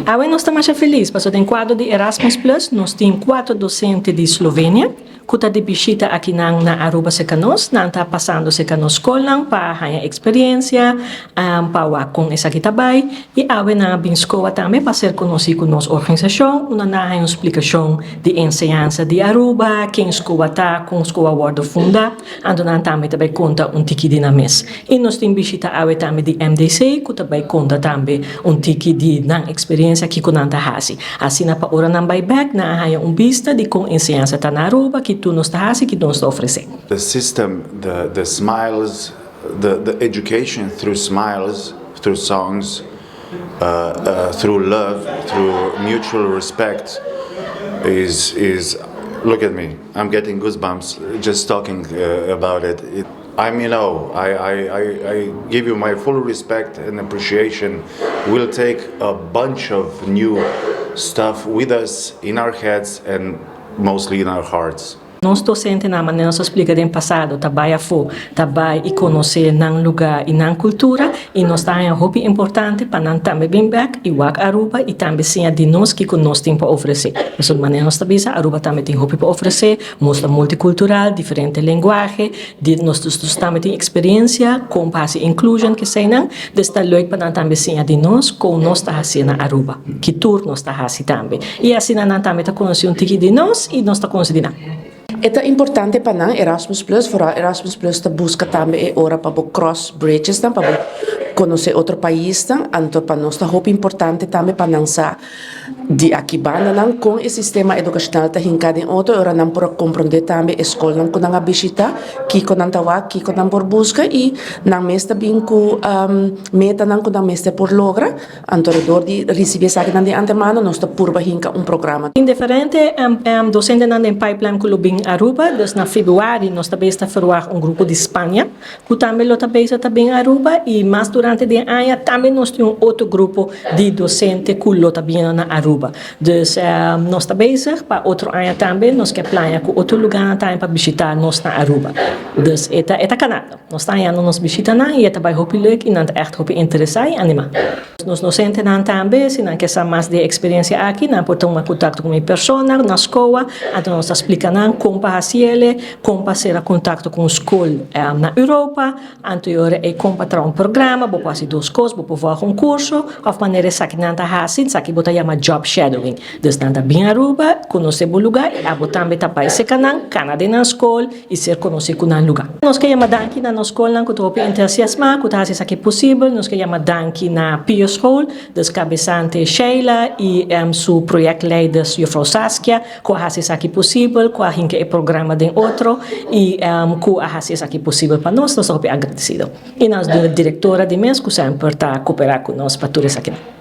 Awe nos ta masha felis, paso den kuadro di Erasmus Plus nos tin kuater dosente di Slovenia ku ta di bishita akinan na Aruba serka nos. Nan ta pasando serka nos skolnan pa haña eksperensia, pa wak kon esaki ta bai. I awe nan a bin SCOA tambe pa ser konosí ku nos organisashon, unda nan a haña un splikashon di enseñansa di Aruba, ken SCOA ta, kon SCOA a wòrdu fundá. Anto nan tambe ta bai konta un tiki di nan mes. I nos tin bishita awe tambe di MDC ku ta bai konta tambe un tiki di nan eksperensia kiko nan ta hasi. Asina pa ora nan bai bèk nan a haña un bista di kon enseñansa ta na Aruba, ki tur nos ta hasi, ki nos ta ofresé. The system, the smiles, the education through smiles, through songs, through love, through mutual respect is, look at me, I'm getting goosebumps just talking about it. I'm in awe. I give you my full respect and appreciation. We'll take a bunch of new stuff with us in our heads and mostly in our hearts. Nos dosentenan, manera nos a splika den pasado, ta bai afó, ta bai i konosé nan lugá i nan kultura, i nos ta haña hopi importante pa nan tambe bin bèk i wak Aruba i tambe siña di nos kiko nos tin pa ofresé. Pasobra manera nos ta bisa, Aruba tambe tin hopi pa ofresé, nos ta multikultural, diferente lenguahe, di nos nos tambe tin eksperensia kon pa hasi inclusion keseinan, dus ta leuk pa nan tambe siña di nos kon nos ta hasié na Aruba, ki tur nos ta hasi tambe. I asina nan tambe ta konosé un tiki di nos i nos ta konosé di nan. E ta importante pa nan Erasmus Plus, vooral Erasmus Plus ta buska tambe e ora pa bo cross bridges nan, pa bo konosé otro paisnan, anto pa nos ta hopi importante tambe pa nan sa di aki banda nan kon e sistema edukashonal ta hinká den otro, e ora nan por a komprondé tambe e skolnan ku nan a bishitá, kiko nan ta wak, kiko nan por buska i nan mes ta bin ku metanan ku nan mester por logra. Anto dor di risibí esakinan di antemano nos ta purba hinka un programa. Tin diferente dosentenan den pipeline ku lo bin Aruba, dus na februari nos ta bes ta ferwagt un grupo di Spanja ku tambe lo ta bezig ta bin Aruba i mas durante den aña tambe nos tin un otro grupo di dosente ku lo ta bini na Aruba. Dus nos ta bezig pa otro aña tambe nos ke plania ku otro lugarnan tambe pa bishita nos na Aruba. Dus e ta e ta kanando. Nos ta hañando nos bishitanan i e ta bai hopi leuk i nan ta ègt hopi interesá i animá. Nos dosentenan tambe, si nan ke sa mas di e eksperensia aki, nan por tuma kontakto ku mi persona na SCOA, anto nos ta splika nan kon pa hasi el, kon pa sera kontakto ku un skol na Europa, anto e ora ei kon pa traha un programa, bo por hasi dos kos, bo por vòlga un kurso òf manera esaki nan ta hasi, esaki bo ta yama job shadowing. Dus nan ta bin Aruba, konosé bo lugá i abo tambe ta bai seka nan, kana den nan skol, i ser konosí ku nan lugá. Nos ke yama danki na nos skolnan ku ta hopi entusiasmá ku ta hasi esaki posibel. Nos ke yama danki na Pio School, dus kabesante Sheila i su projectleiders juffrouw Saskia ku a hasi esaki posibel, ku a hinka e programa den otro i ku a hasi esaki posibel pa nos. Nos ta hopi agradesido. I nos direktora di mes ku semper ta koperá ku nos pa tur esakinan.